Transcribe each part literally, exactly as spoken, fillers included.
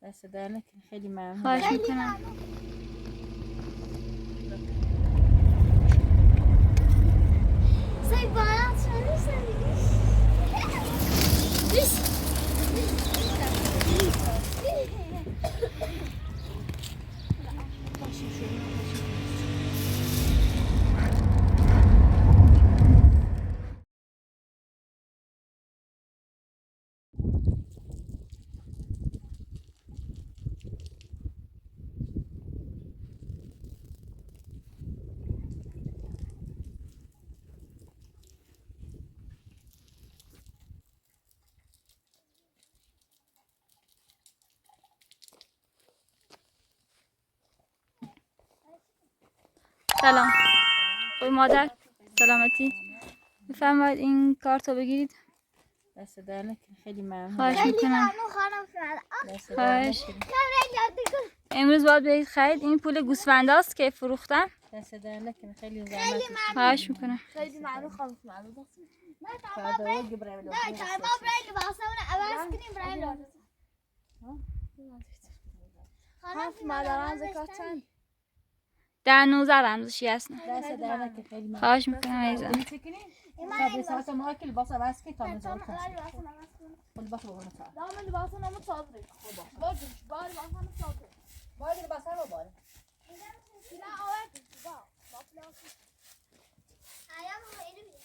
دست درد نکنه، خیلی ممنون. خواهش می‌کنم. سعید، باید شروع شدی. سلام. خوبی مادر؟ سلامتی؟ بفرمایید این کارتو بگیرید. دست درد نکنه، خیلی ممنون. خواهش خیلی می‌کنم. ممنون خانم سعاد. دست درد خواهش. نکنه. کامرای یادگار. امروز باید برید خرید. این پول گوسفنداست که فروختن. دست درد نکنه، خیلی زحمت خیلی کشیدید. ممنون. خواهش می‌کنم. خیلی ممنون خانم سعاد. من فردا فردا برای نه، لباس چهارشنبه برای لباسمون عوض کنیم، برای لباس. ها؟ خانم، هفت مادران زکات چند؟ ده نوزده رمز شیعه هستن. دست درد نکنه، خیلی ممنون. خواهش می‌کنم عزیزم. دل چکنی؟ ایمان، صبر، ساعت ما که لباس عوض کنی تا نزار کنی. لباس عوض کنی. خب، لباس بگو تا. دام لباس نامو چادری. خب، باش. بار لباس نامو چادری. بار لباس نامو بار. سیلا آوار. با، با پلاس. آیا بو ائله بیر.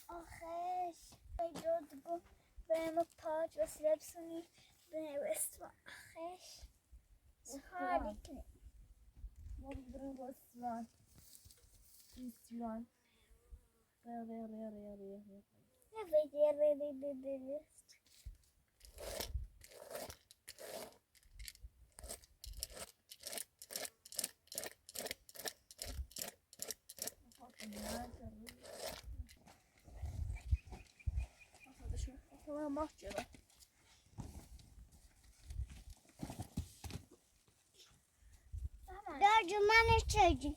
آخیش، ای دود بو، بریم پارک و سیرپسونی، بریم رستوران. آخیش، چالیکنی. بریم رستوران. رستوران. دور، من چکیم.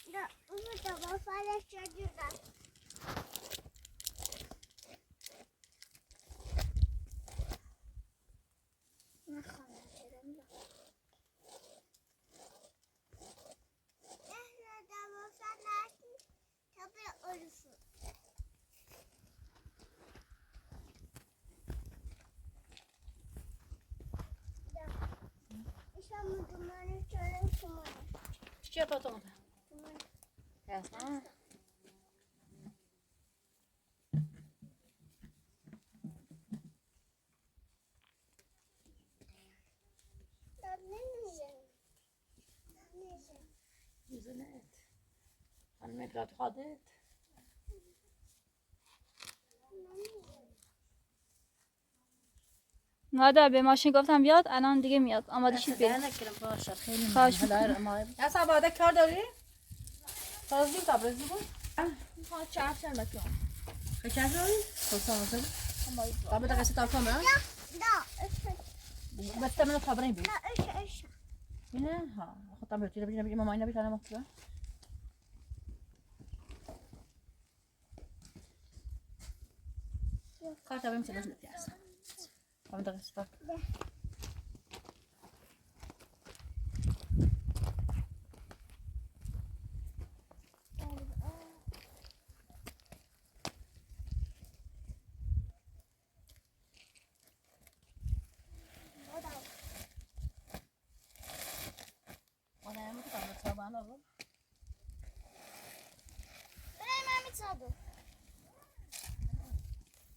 دور، اونو دا باساراق چکیم ده. نه خانم، چکیم ده. احنا دا باساراق تا بیر اولسون. ایشان بو دومانی چؤرک دومانی. چیچک آت اونا. دومان. گل، ها. داد نمی‌زنی. می‌زند. خانم، اطلاعات خودت. مادر، به ماشین گفتم بیاد، الان دیگه میاد. آماده شید بریم. دست درد نکنه، باشه، خیلی ممنون. خواهش می‌کنم. حالا ما... یا سباده کار داری؟ تازگی تبریزی بود؟ می‌خوام چهارشنبه کنم. خیلی کار داری؟ خب، سلام علیکم. تا به دقیقه تا کامه؟ نه، نه، اش، اش. بس من خبری بی. نه، اش، اش. نه، ها. خب، تمام، بیا، بیا، بیا، ما اینا بیتانه مطلب. کارتا بیم چلوز می‌ترسم. خب، دقیقه ستا. آنا، یعنی بو قدر چابانی آلیر. برای من می‌چادو.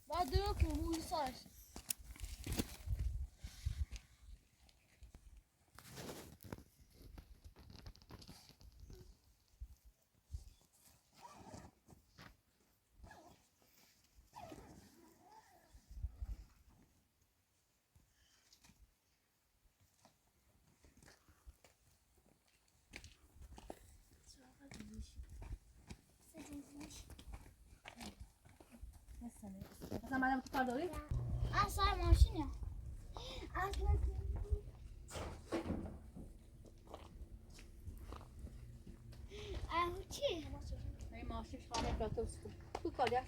و دور کو، بو ایساش. منم قوتاردی اورایا. آ، ساغ ماشین یا. آ، ساغ. آ، بو کی؟ ای، ماشین، شامل، اوتوبوس بو. بو قالار.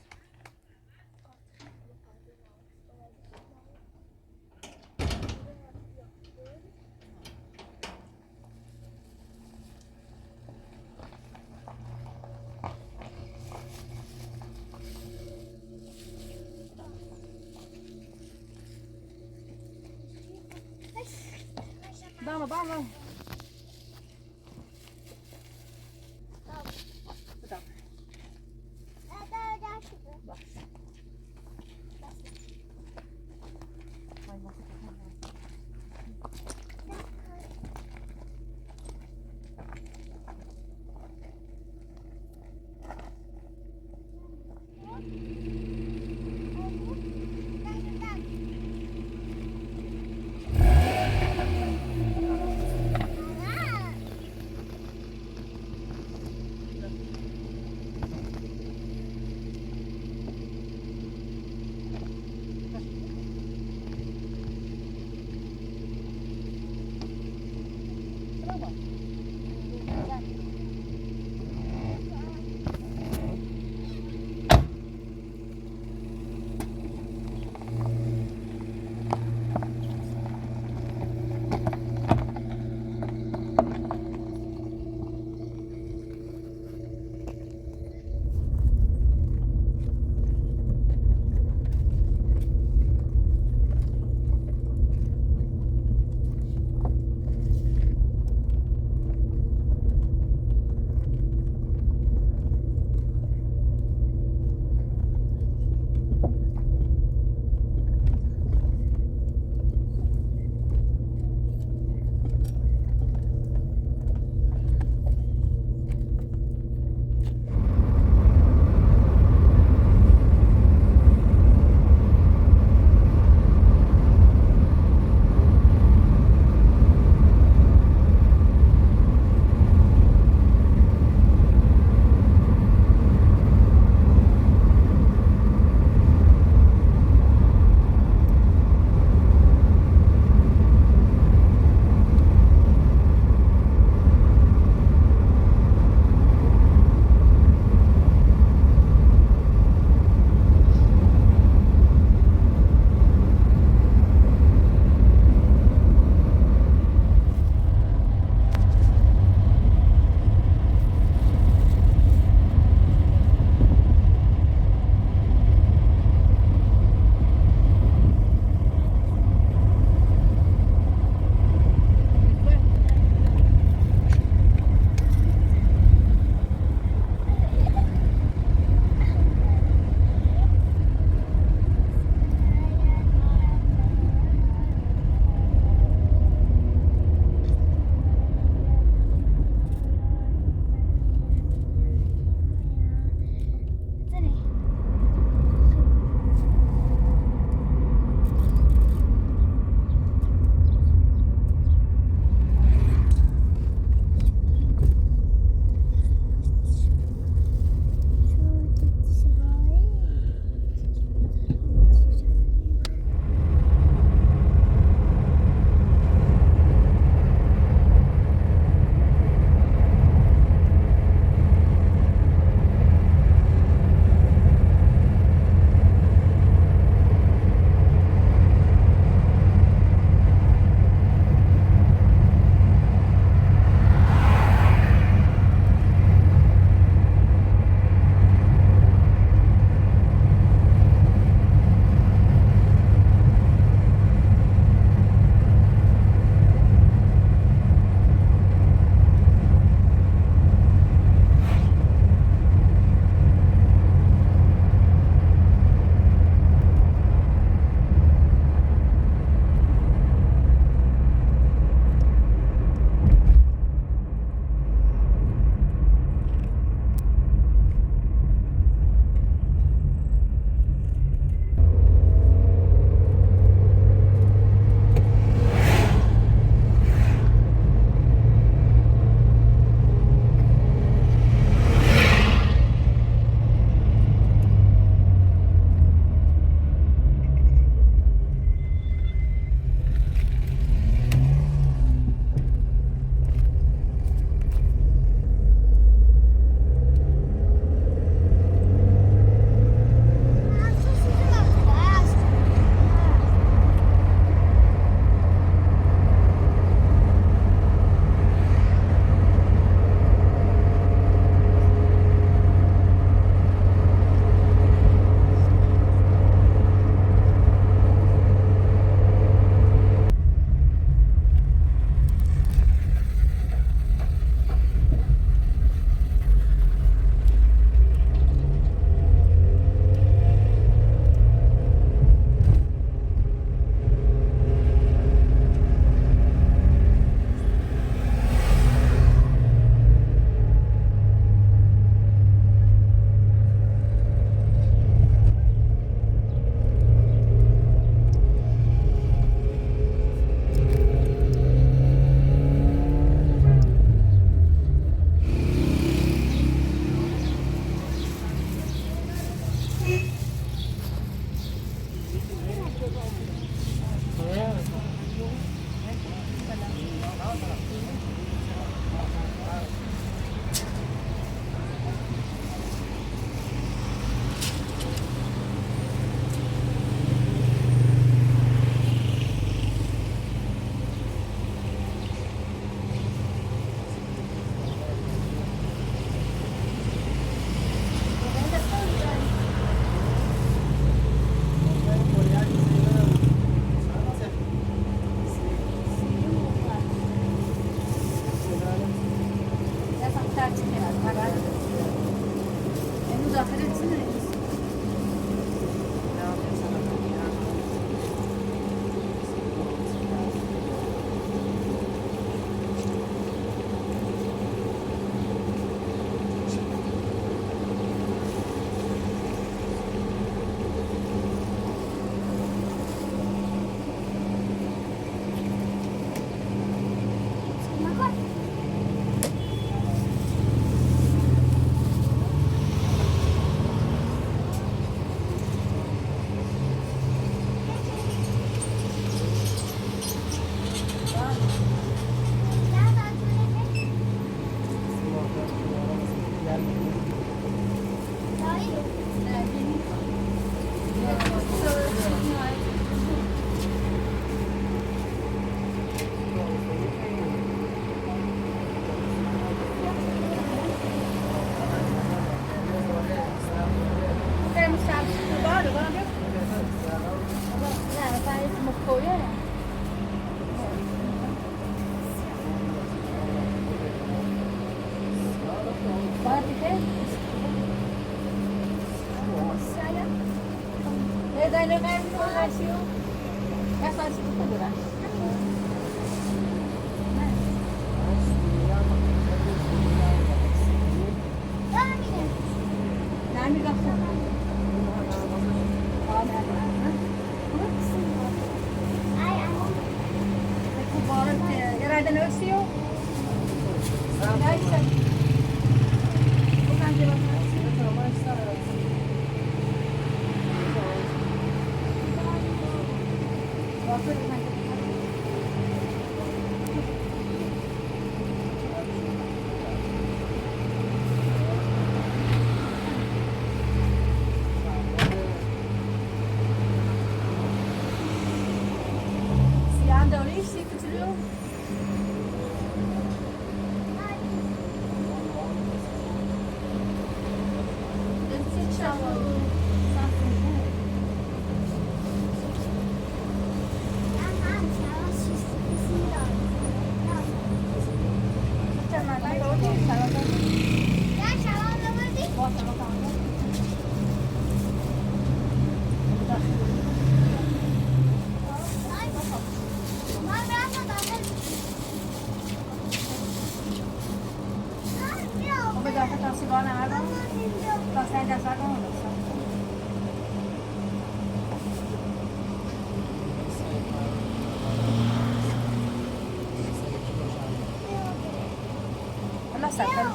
بابا، بابا. بو دا. باخ. خلاص،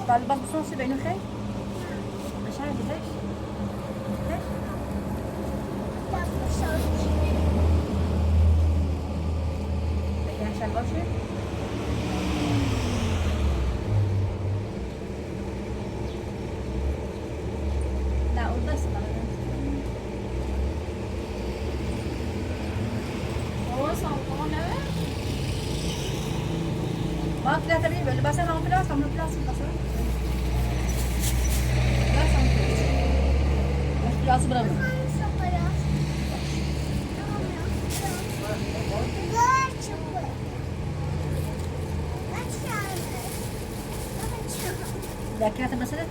طالبات بصوص بينو خير. مش عارف ليش. ليش؟ لكن عشان الوجه. لا، والبس. هو صعبان، لا؟ ما في لا تبي، بس أنا عم بلاس، عم بلاس، بس. بس عم بلاس. بس بلاس برا. لا، كانت مسألة.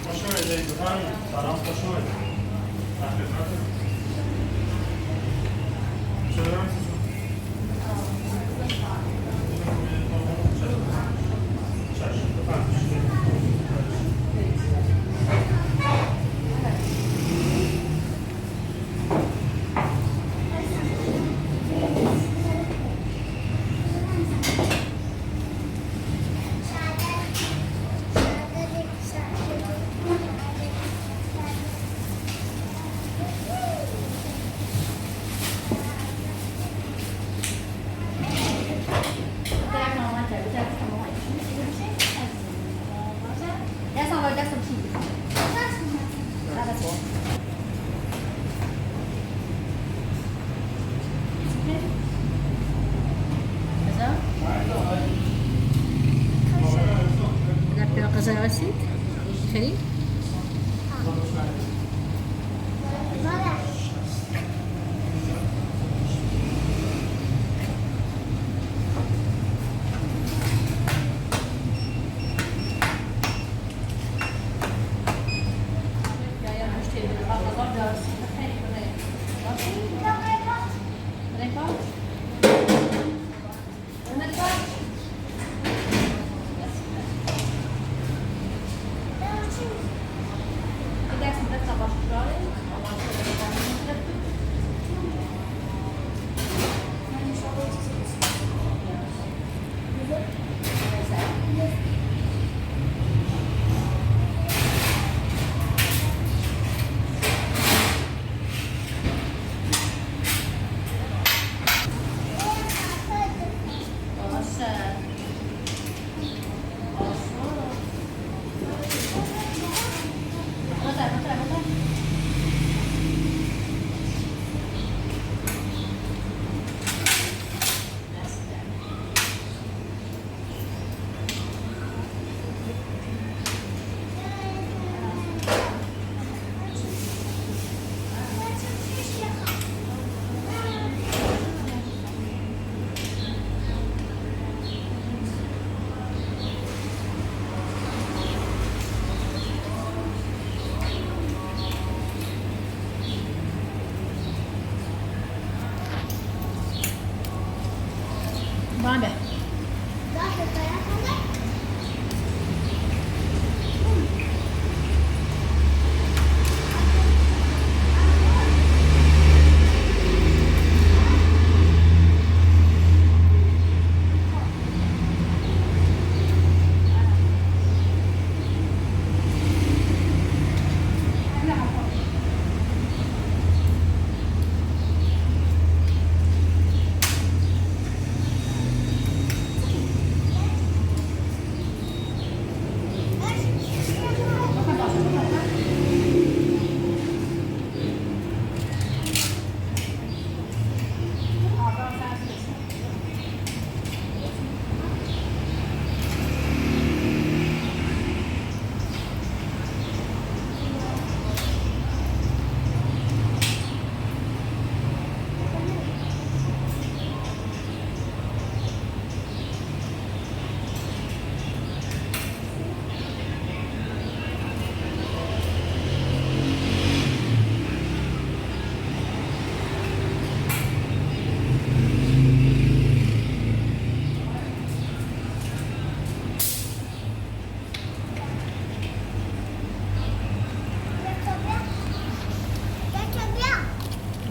خوش آمدید، بفرمایید. سلام، خوش آمدید. تخفیف نداره. چه دارم سیزون؟ چشم، بفرمایید.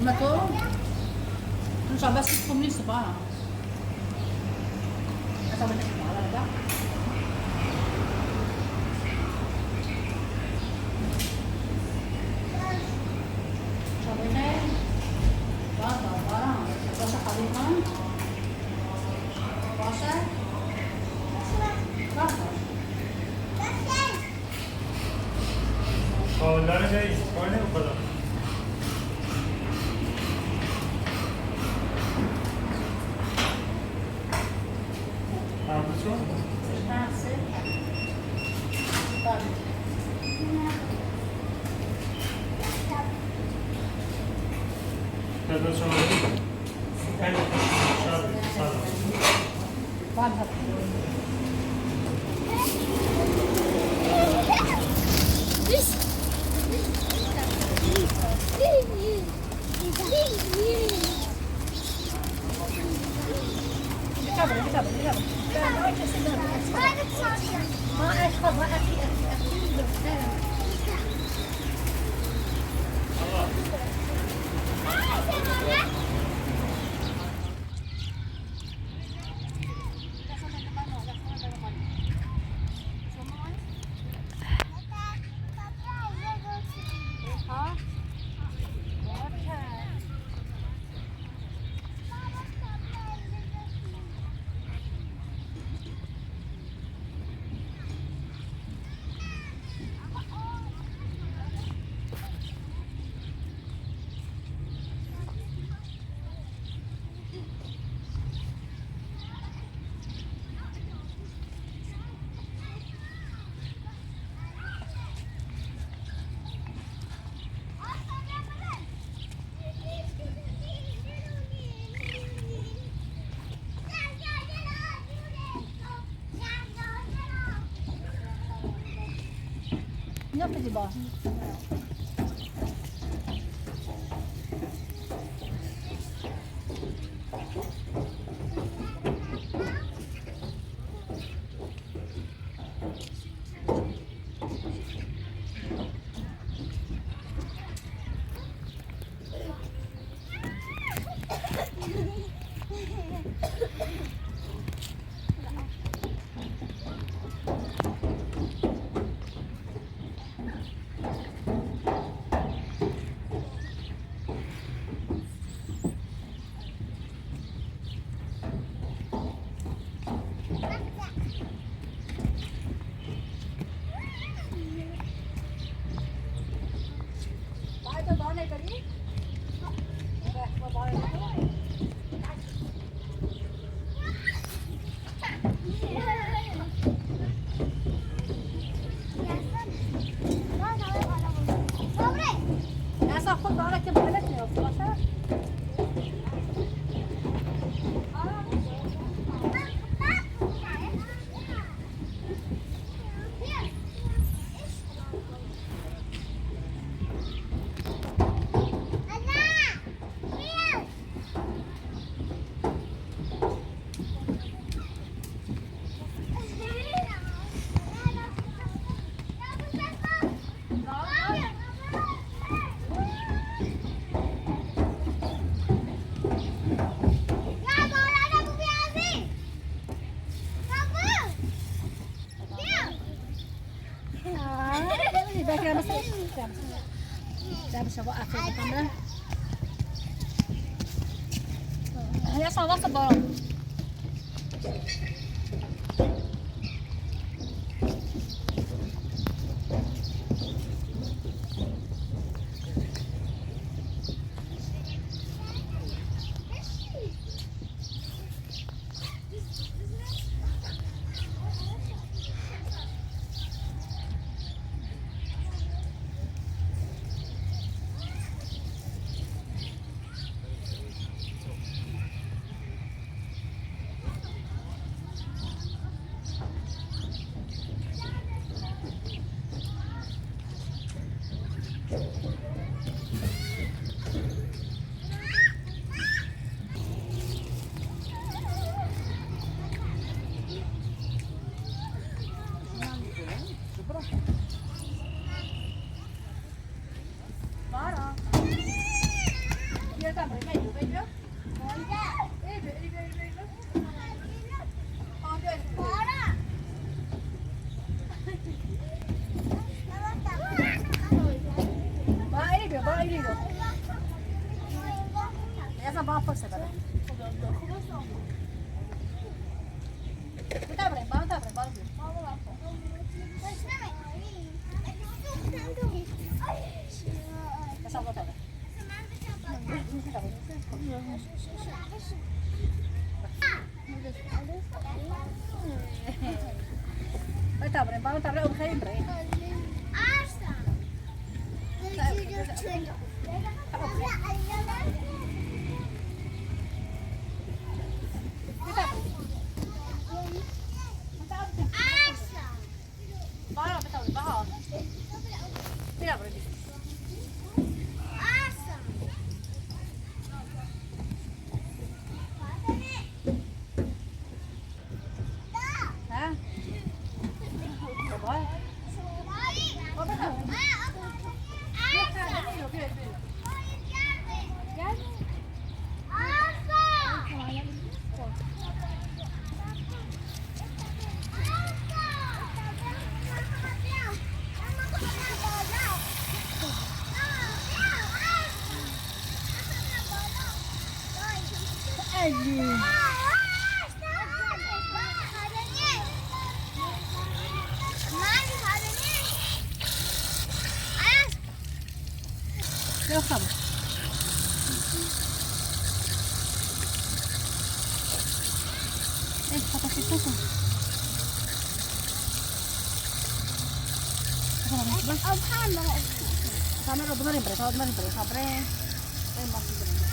ما تو؟ ان شاء الله بس تكون نص بقى. بس أبغى تكون على ده. ان شاء الله خير. بقى، بقى، بقى. بس خلينا. باشا. باشا. Kağıtları da iş, oyna bu kadar. Tamam, bu son. Ha, sen. Tabii. Biraz da sonra. نه پدی با؟ آه، بلکه مثلاً، جمع شو، آفرین، تمام. یا ساغ اول، بارا. بالا پرسه بره. بورادا بریم، بالا، بالا، بالا. بتابرین، بابا، تابرین، او خیلی برین. بابا، بتابرین، بابا. بیا برو. ها؟ بابا. بابا. گل. یوخ، تامام. ائه، پاتا چکمه‌سن. تامام، بونلاری بوراخ، بونلاری بوراخ، بوراخ. ائه، ماشین بوراخ.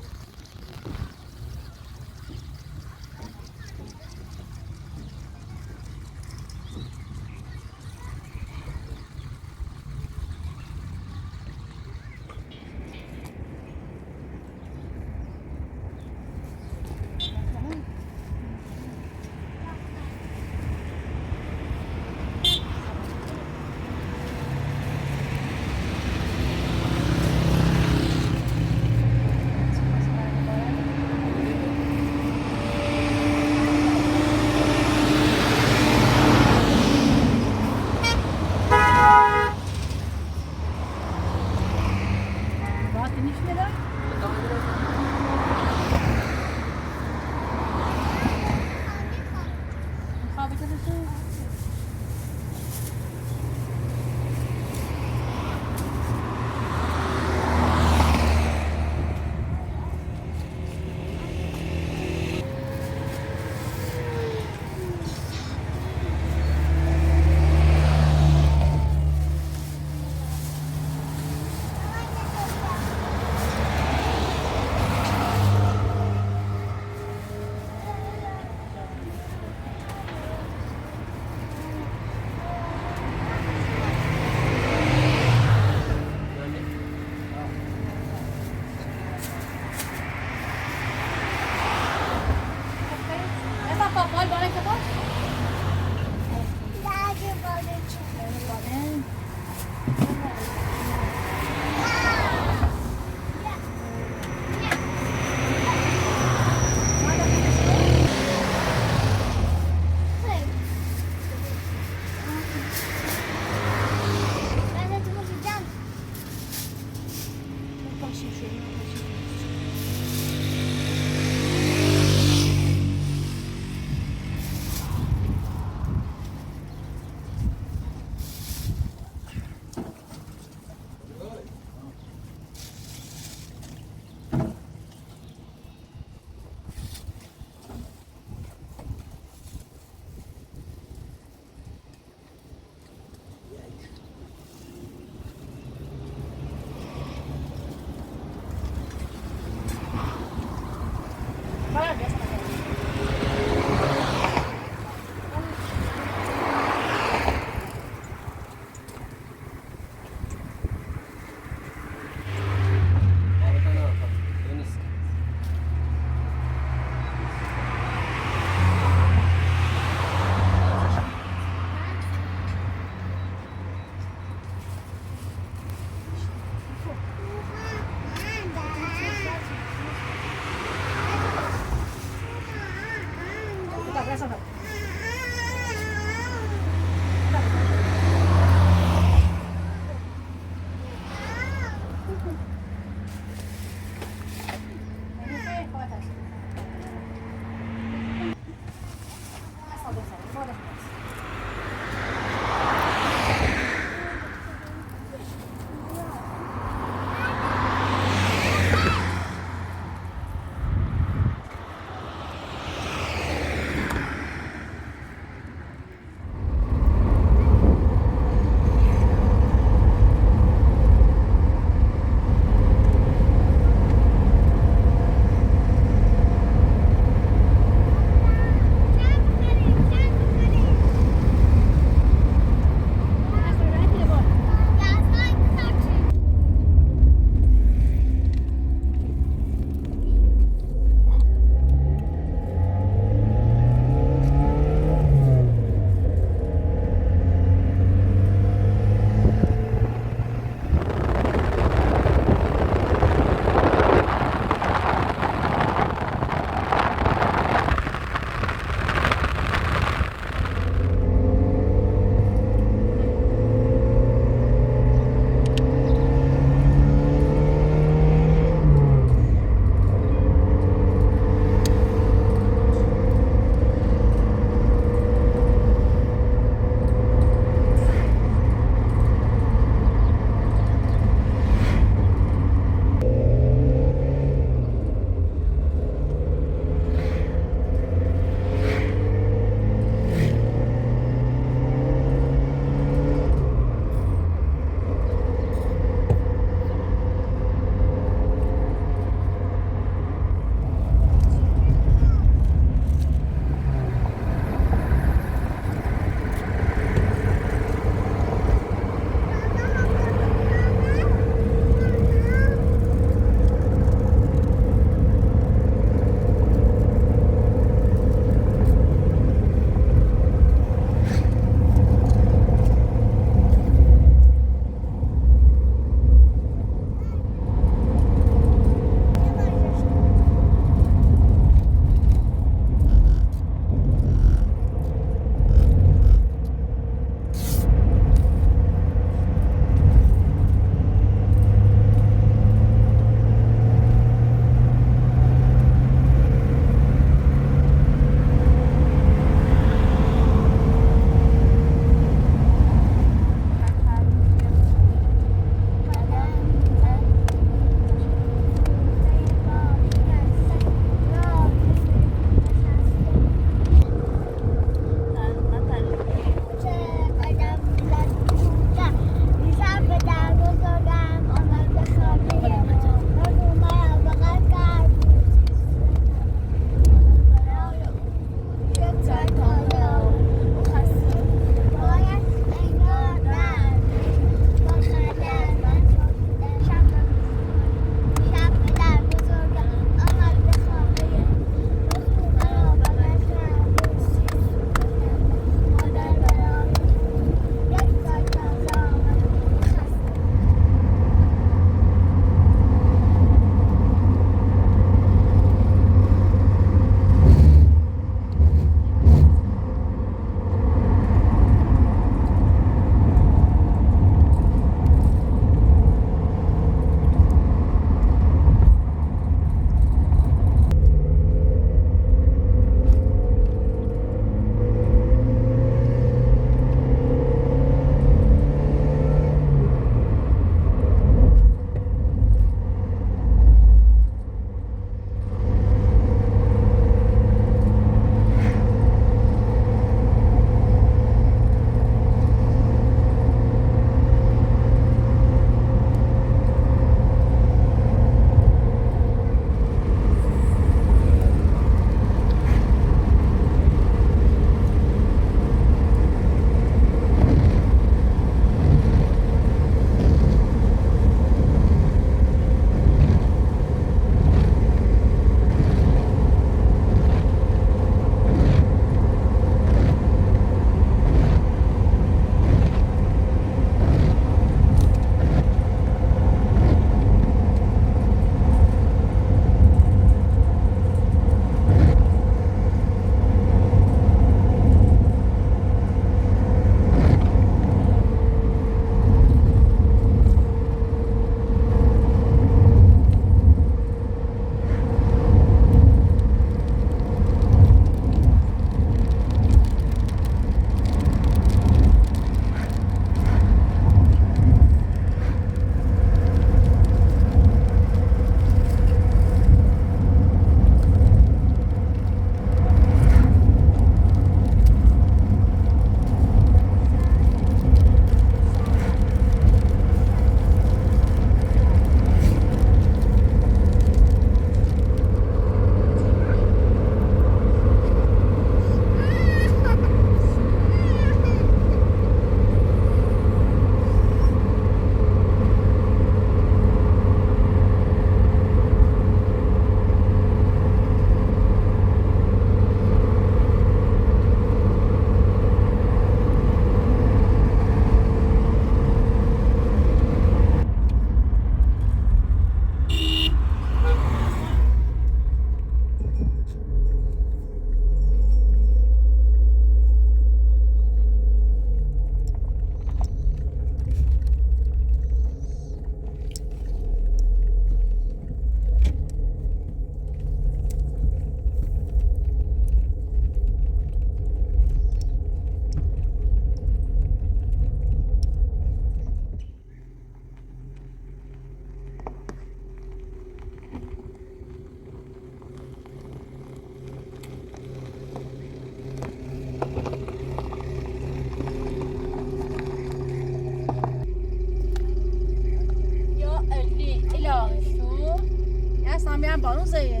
اصلاً می‌رم بالون زیه.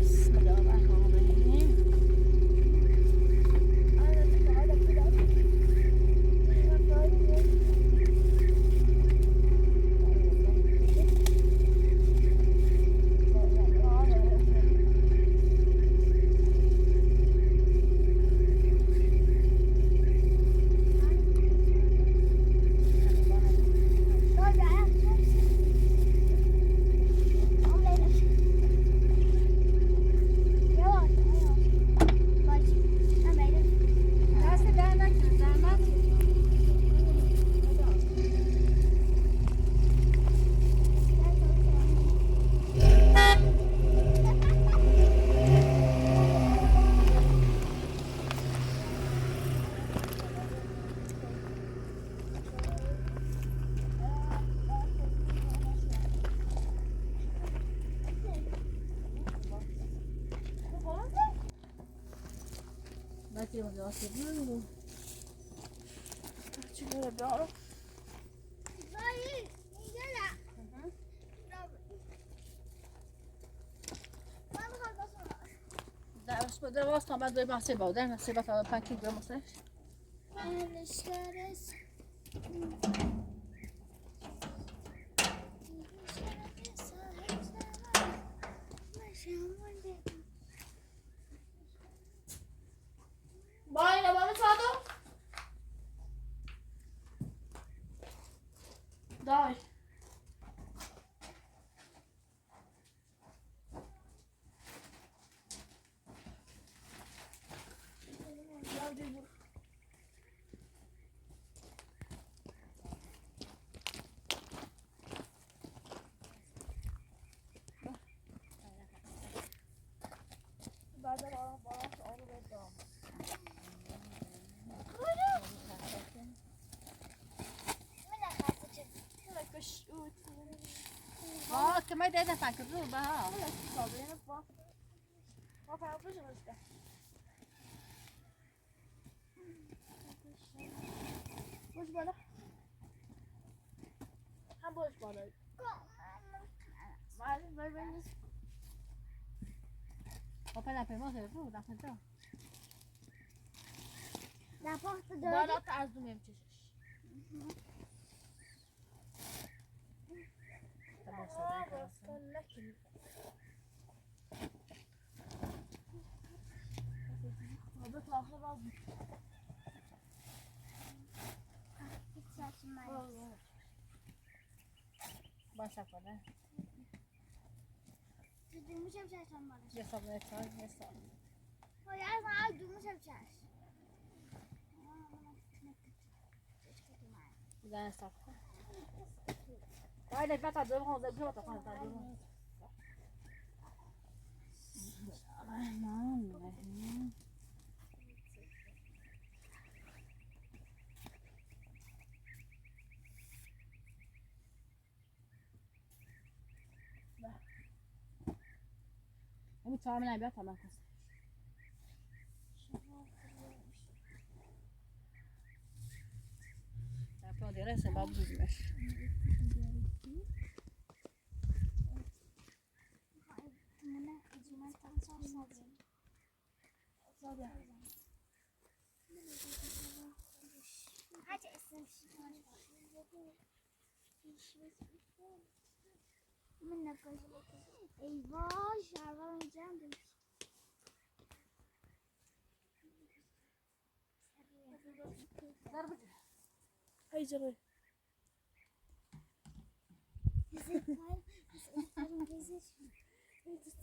بسم الله الرحمن الرحیم. درس بده، واسه من دوی محصه با، در محصه با تا پنکیک دوی محصه. بای، بابا، سادو. دای. با، که من ده دفعه که رو، با. بوش بالا. ها، بوش بالا. وای، وای، وای. با پدر پیما سر رو، دفعه دا. دفعه دا. بالا تا از دومیم چشش. تمام، سلام. بابا، تاخیر باز. هیچ سسیم وار. باش آپار، هه؟ دوموشم شش آن بالا. یاسا، یاسا، یاسا. های، از من دوموشم شش. بیر دنه ساخ. دای، نفت آجیغی، اونو دا بیر باتا، خانیم، آجیغی. الرحمن الرحیم. امو چاغیم نبیه، تمام کس. دفعه دئییرسن، باخ، بو دوزمش. هر چی ایسته‌ییرسن. من نه قویاجاغام؟ ای وای، شلواریم جمع دئییل. ضربه. هی جانیم.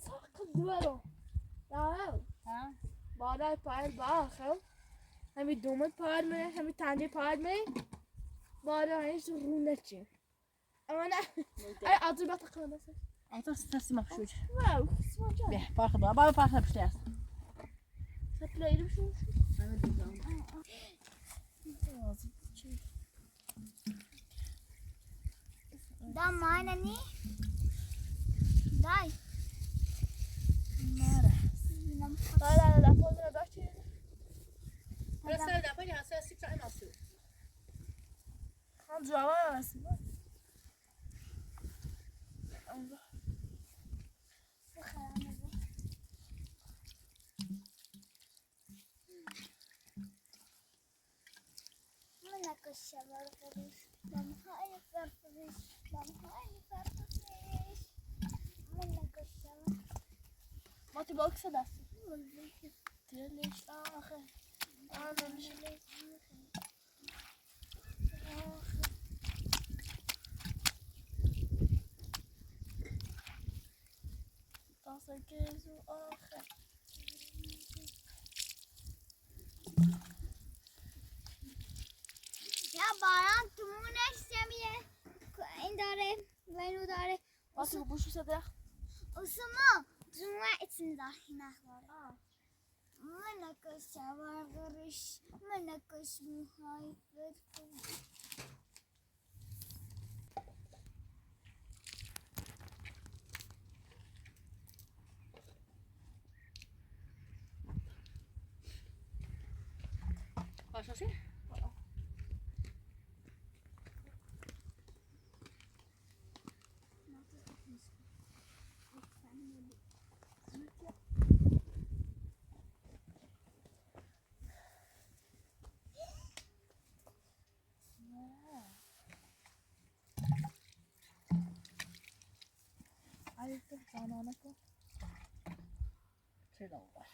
چاقیل دووار او. یا. هه؟ بالا پایین باخ، هه؟ هم دوموت پایین می، هم تندی پایین می. بالا هیچ رونق کی. آمما نه؟ آی، آجی، باخ، تاخیلماسین. آجی، سسیم آخشور. واو، قیسما گل. به، باخ، باخ، باخ، باخ، باخ. سپله‌ییرم شو، شو. من ده دوزم. دای، مانا نی؟ دای. ماره. دای، دای، دای، دای، پوز وئر، دای. بوراسی دا، باخ، یا، سس چیخارماسین. هان جواب وئرسین، باخ. الله. خرمیزی. من نقاشی وار قاریش، لام‌های فرفریش، لام‌های فرفریش. من نقاشی وار. ماتی، باخ صداسی. دلیش آخی. آنام. تاسا گؤزو آخی. یا باران تومون اشتمیه. این داره، اینو داره. باخ، بو شو صدا. اوسومو، جمعه ایچینده اینکلر. آ. من نقاشی وار قاریش، من نقاشی مخالفت. باشلاسین. آی، دور، جانانا کو. شئیله اولار.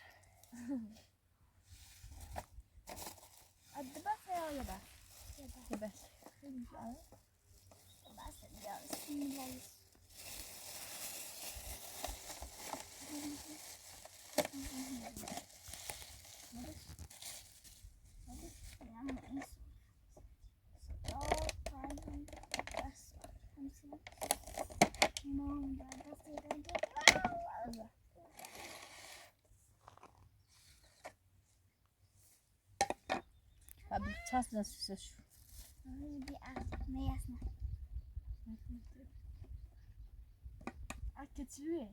آدی باخ، یا، یا باخ. یا باخ. یا باخ. بس، یا، بسم الله. ها، بیر چاس دا سوسه شو. بیر آز، میه‌سینه. آ، کئچیریر.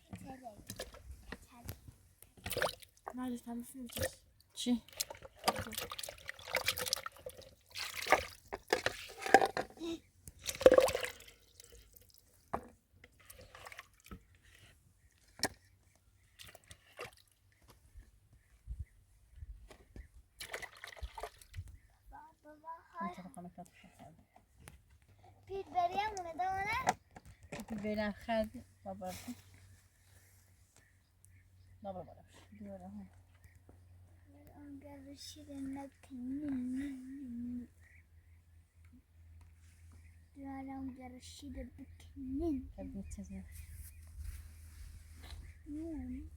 کئچیریر. کئچیریر. ناجیه، سن سوسه. چی؟ پیت بریم اونه دا اونه. پیت بریم خرد بابا. بابا، بابا. دور، ها. اون گلیشی ده نه تنین. دونیانین گلیشی ده بو تنین. تبریک ائدیرم. نه؟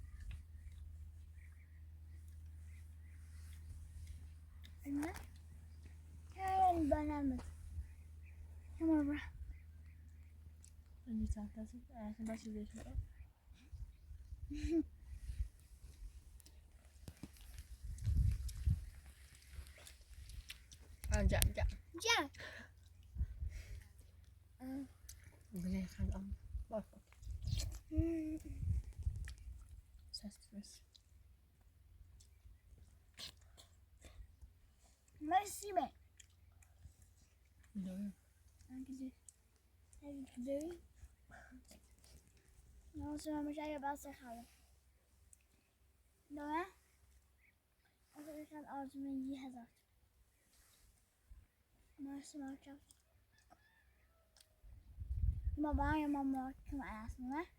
نه؟ هه، بنمدی. تامام، بورا. اؤنجه چانتاسی، آیاغینی باشینی دییشمیر. آ، گل، گل. گل. بو نه خبر؟ باخ، باخ. هوم. سس وئر. مرسی به. نه؟ هنگیسی؟ هنگیسی؟ نه اولسون، من بیر شئی یاباسا خالیم. نه؟ آرخاداشلار، آرزومون یئیه‌جک. ماشین آرخا. بابا، یا ماما، کیم آراسیندا؟